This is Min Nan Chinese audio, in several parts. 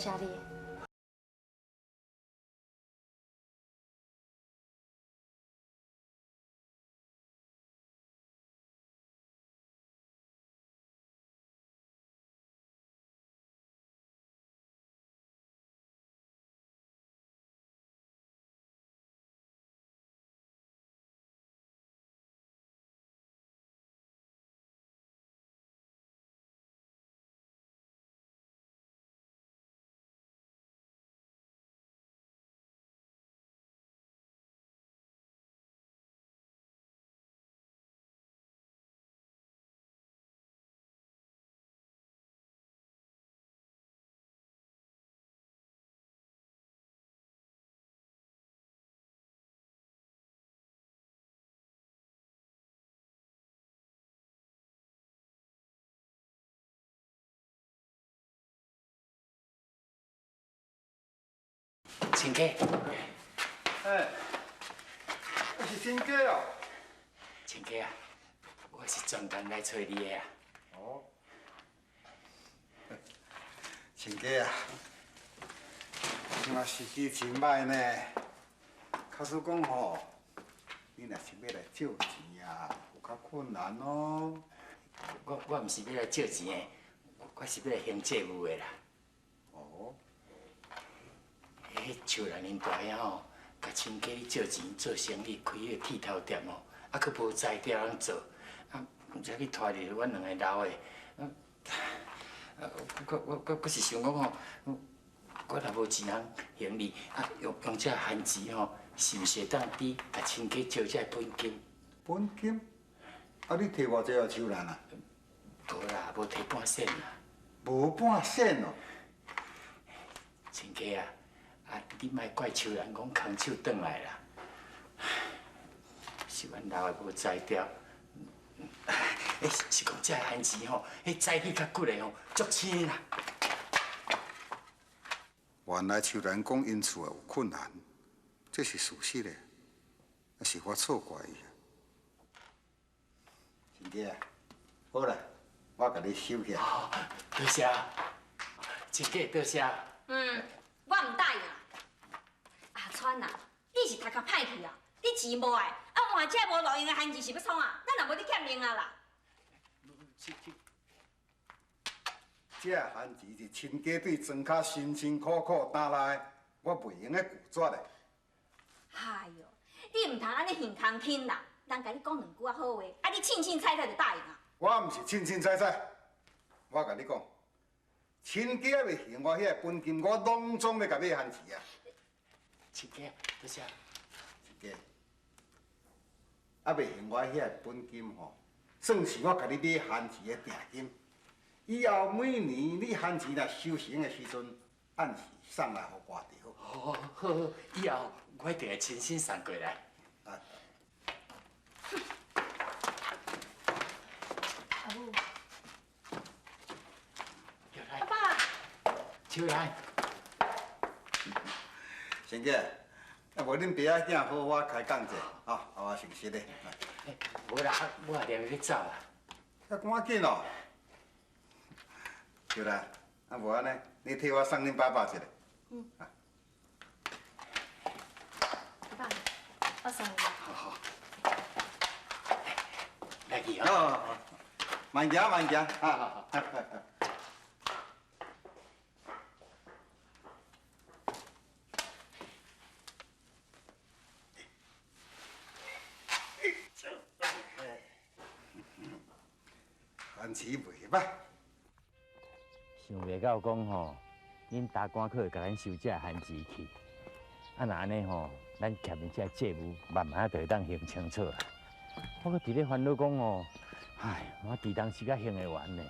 謝你。亲家，哎，是亲家哦。亲家啊，我是专工来揣你的啊。哦。亲家啊，这马时机真歹呢。假使讲吼，你若是欲来借钱啊，有较困难哦。我毋是欲来借钱的，我是欲来还债务的啦。哦。彼秋兰𪜶大兄吼，共亲家你借钱做生意，开彼个剃头店吼，啊，阁无才调通做，啊，毋知去拖入阮两个老的，啊，我阁是想讲吼，我若无钱通还你，啊，用这番钱吼，是毋是会当伫共亲家借这本金？本金？啊，你提偌济予秋兰啊？无啦，无提半仙啦。无半仙哦。亲家啊！啊！你莫怪秋兰讲空手转来啦，是阮老的无才调。欸，是讲这番薯吼，彼早起较骨的吼，足青啦。原来秋兰讲𪜶厝有困难，这是事实的，啊是我错怪伊啊。亲家，好啦，我共你收起来。多谢，亲家多谢。嗯，我毋答应啦。阿川啊，你是读较歹去啊！你钱无爱，啊换这无路用的番薯是欲创啊？咱也无咧欠用啊啦。这番薯是亲家对庄跤辛辛苦苦担来的，我袂用得拒绝的。哎哟，你毋通按呢耳空轻啦！人共你讲两句仔好话，啊你凊凊彩彩就答应啊？我毋是凊凊彩彩，我共你讲，亲家欲还我彼个本金，我拢总欲共买番薯啊！亲家，多谢。亲家，犹未还我彼个本金吼，算是我共你买番薯的定金。以后每年你番薯若收成的时阵，按时送来予我就好。哦，好好，以后我一定会亲身送过来。啊。阿母。阿爸。秋兰。亲家，啊无恁爸仔囝好好开讲者，吼，我诚实的。无啦，我也连咧走啊。遐赶紧哦。秋兰，啊无按呢，你替我送恁爸爸一下。嗯。阿爸，我送你。好好。来去哦。好，慢行慢行，好好好。番薯袂歹。想袂到讲吼，恁大官阁会共咱收这番薯去，啊若按呢吼，咱欠的这债务慢慢就会当还清楚啦。我阁伫咧烦恼讲吼，唉，我伫当时才还会完呢。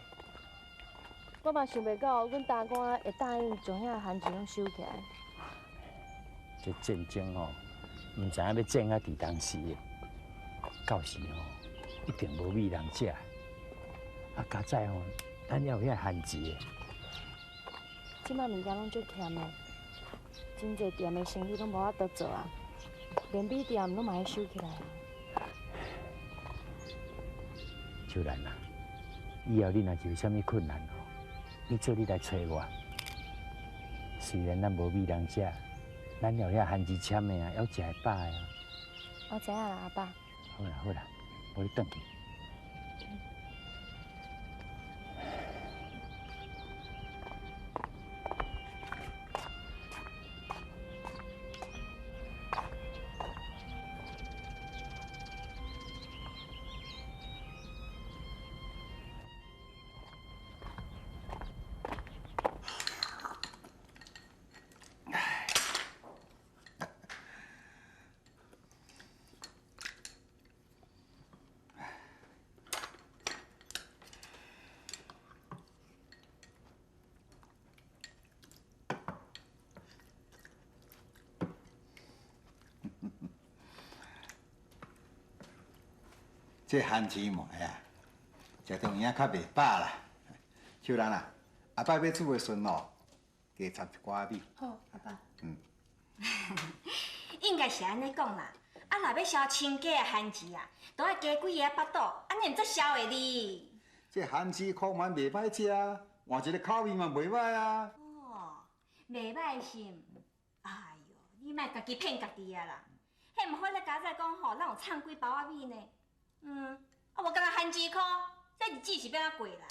我嘛想袂到，阮大官会答应将遐番薯拢收起来。这战争吼，毋知影欲战到伫当时的，到时吼一定无米通食。啊，佳哉吼，咱犹有遐番薯的。这摆物件拢足欠的，真济店的生意拢无法度做啊，连米店拢嘛爱收起来啊。秋兰啊，以后你若是有啥物困难吼，你做你来揣我。雖然咱無米通食，咱有遐番薯簽的啊，猶食會飽的啊。我知影啦，阿爸。好啦好啦，無你轉去。這番薯糜啊，食到有影較袂飽啦。秀蘭啊，後擺欲煮的時陣哦，加插一寡米。好，阿爸。嗯。應該是按呢講啦。啊，若欲燒清假的番薯啊，都愛加幾个仔腹肚，按呢毋才燒會哩。這番薯箍蠻袂歹食，換一個口味嘛袂歹啊。哦，袂歹是毋？哎喲，你莫家己騙家己啊啦！彼毋好咧，家仔講吼，咱有送幾包仔米呢。嗯，啊無干焦番薯箍，這日子是欲按怎過啦？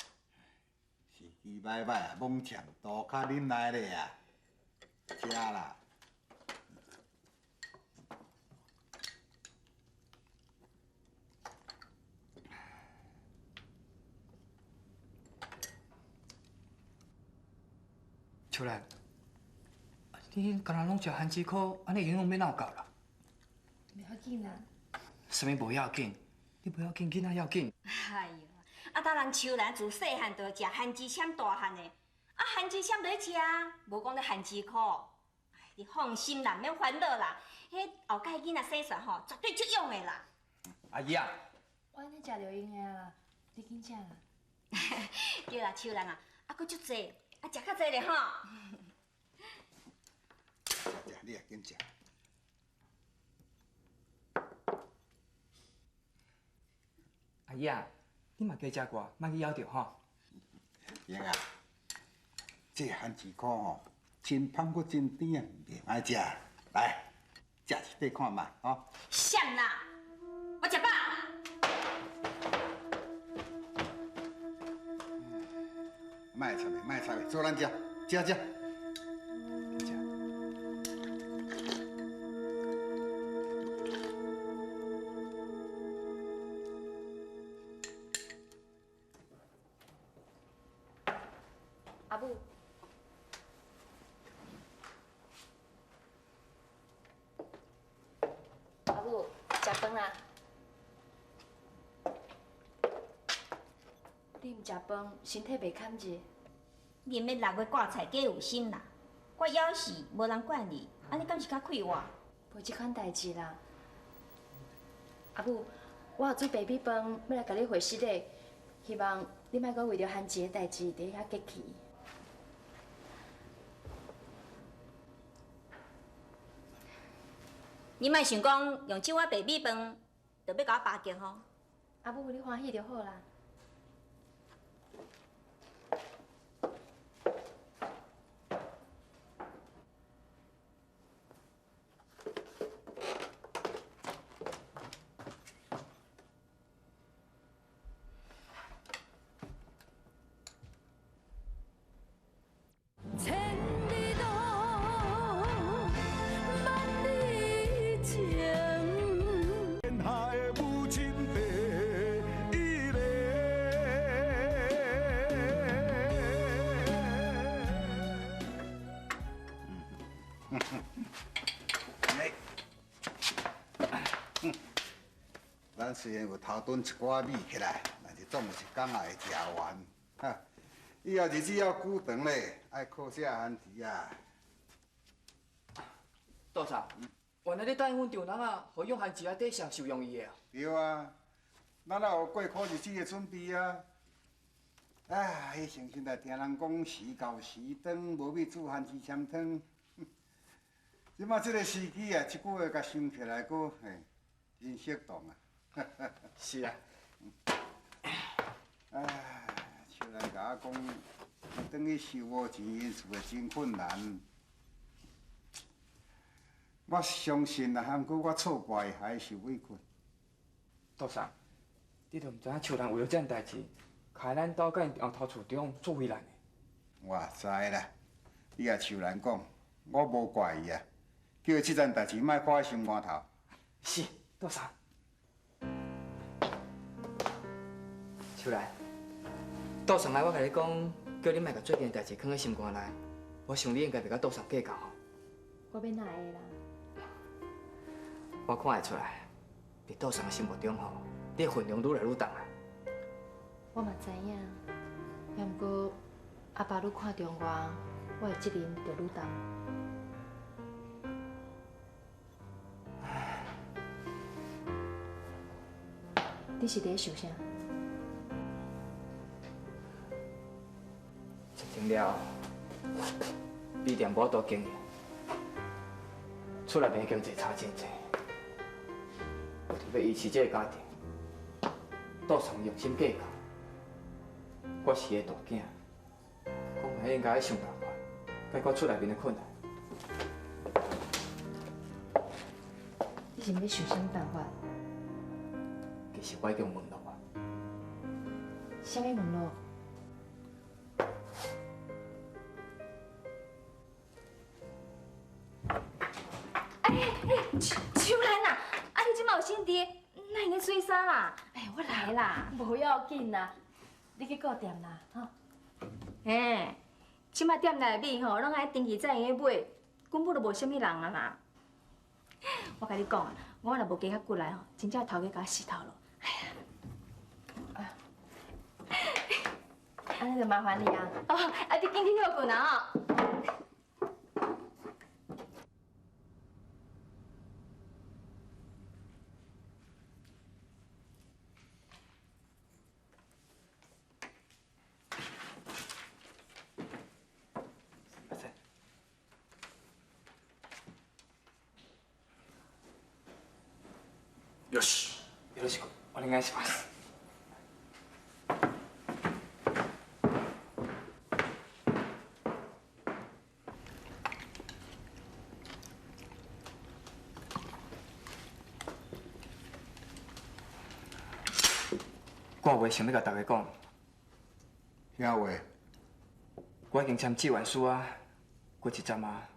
時機歹歹啊，罔欠多較忍耐咧啊，食啦。秋蘭，你敢若攏食番薯箍，按呢營養欲哪有夠啦？袂要緊啦。啥物無要緊？你無要緊，囡仔要緊。哎喲，啊，當人秋蘭自細漢就食番薯簽大漢的，啊，番薯簽就咧食，無講咧番薯箍。你放心啦，免煩惱啦，彼後蓋囡仔生出來吼，絕對足勇的啦。阿姨啊，我按呢食就用的啊，你緊食啦。對啦，秋蘭啊，啊，閣足濟，啊，食較濟咧吼。食食，你也緊食。阿姨啊，你嘛加食寡，莫去枵著吼。英啊，這番薯箍吼，真芳閣真甜啊，袂歹食。來，食一塊看覓吼。啥啦？我食飽。莫插的，莫插的，做咱食，食食。阿母，阿母，食飯啦！你毋食飯，身體袂堪熱。恁欲六月掛菜，假有心啦。我枵死，無人管你，按呢敢是較快活？無這款代誌啦。阿母，我有煮白米飯，欲來共你回失禮，希望你莫閣為著番薯的代誌佇遐激氣。你莫想講用這碗白米飯，就欲共我巴結吼？阿母，你歡喜就好啦。千里路，萬里情。天下的母親第一个。咱雖然有偷囤一寡米起來，但是總有一工也會食完。哈，以後日子要久長咧，愛靠這番薯啊。多嫂，原來你答應阮丈人啊，予用番薯仔底上受用伊的啊。對啊，咱也有過苦日子的準備啊。啊，彼時陣聽人講時到時長，無米煮番薯攕湯。這馬這個時機啊，這句話共想起來，閣嘿，真適當啊。是啊。唉，秋蘭共我講，伊轉去收無錢，𪜶厝會真困難。我相信啊，毋過我挫敗還是受委屈。杜桑，你都毋知影秋蘭為著這件代誌，徛咱兜佮𪜶後頭厝中做為難的。我知啦，你共秋蘭講，我無怪伊啊，叫伊這件代誌莫放佇心肝頭。是，杜桑。秋蘭，杜桑來我共你講，叫你莫共這件代誌囥佇心肝內。我想你應該袂佮杜桑計較吼。我欲哪會啦？我看會出來，佇杜桑的心目中吼，你的分量愈來愈重啊。我嘛知影，也毋過阿爸愈看重我，我的責任就愈重。你是佇咧想啥？疫情了後，米店無法度經營，厝內面經濟差真濟，為著欲維持這个家庭，杜桑用心計較。我是伊的大囝，講嘛應該愛想辦法解決厝內面的困難。你是欲想啥物辦法？其實我已經有門路啊。啥物門路？哎哎，秋秋蘭啊，啊你這馬有身佇，哪會用水衫啦？哎，我來啦，無要緊啦，你去顧店啦，吼。嘿，這馬店內的米吼，攏愛登記才會用得買，根本就無啥物人啊啦。我共你講啊，我若無加較骨力吼，真正頭家共我死頭路。哎呀，按呢就麻煩你啊。哦，啊你緊去歇睏啊吼。よし、よろしくお願いします。我有話想欲共大家講。啥話？我已經簽志願書啊，過一陣啊，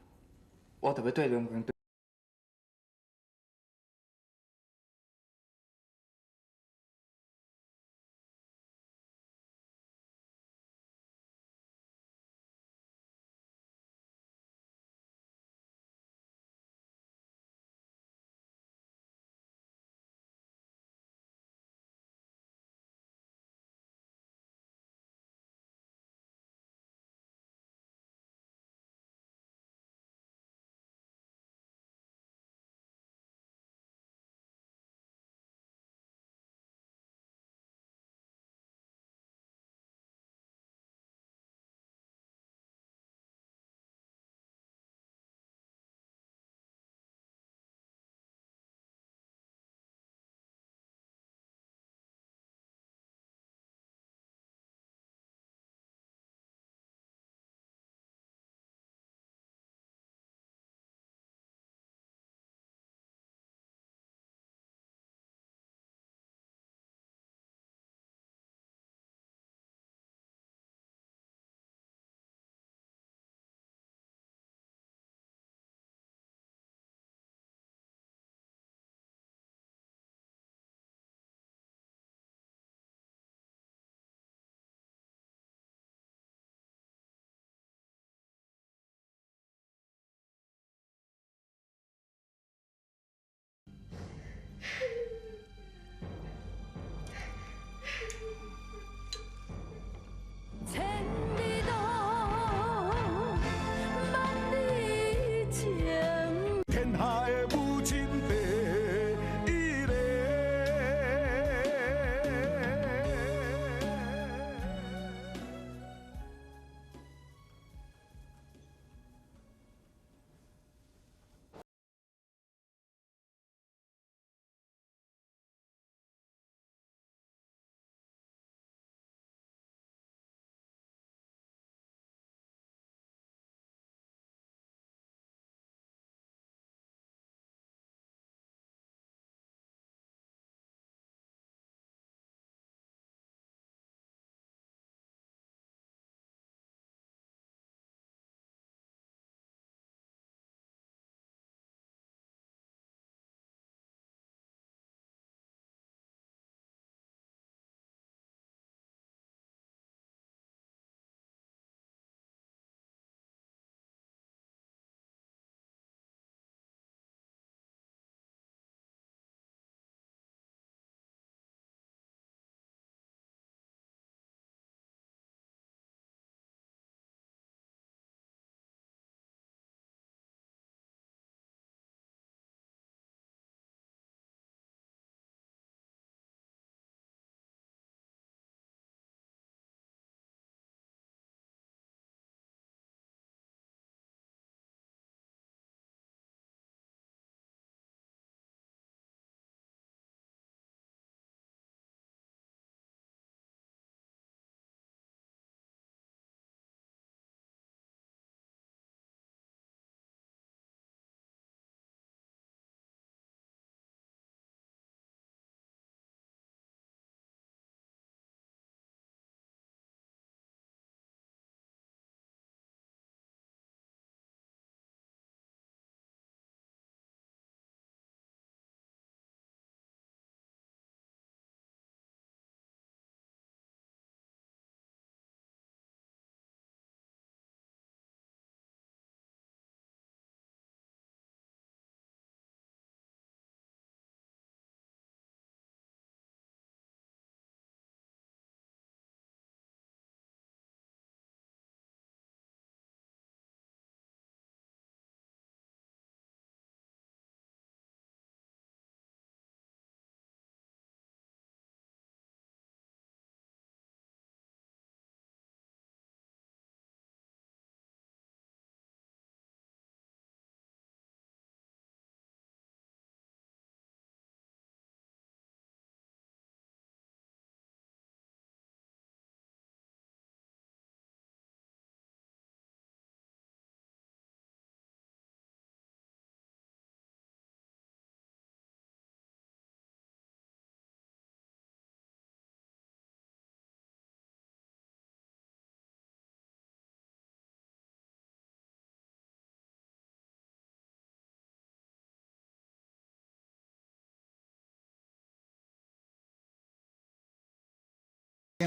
我就欲綴兩間。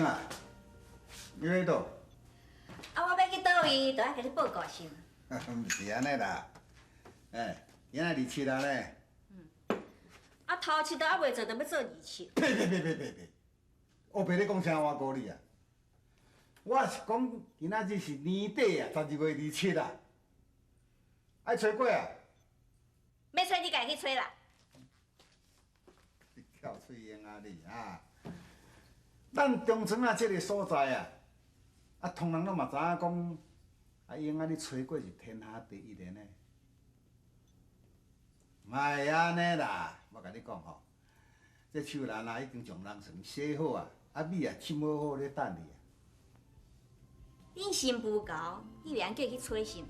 啊，你欲去佗？啊，我欲去佗位，就愛共你報告是毋？毋是按呢啦，哎，今仔二七啊咧。啊，頭七都猶未做，就欲做二七。呸呸呸呸呸呸！烏白咧講啥話古理啊？我是講今仔日是年底啊，12月27啊，愛揣粿啊？欲揣你家己去揣啦。你翹喙癭啊你啊！咱中村仔這个所在啊，啊，通人攏嘛知影講，啊，英仔你炊粿是天下第一的呢。莫按呢啦，我共你講吼，這秋蘭啊已經將人床洗好啊，啊米也浸好好咧等你啊。恁新婦到，你袂用叫伊去揣是毋？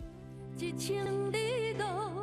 一千里路。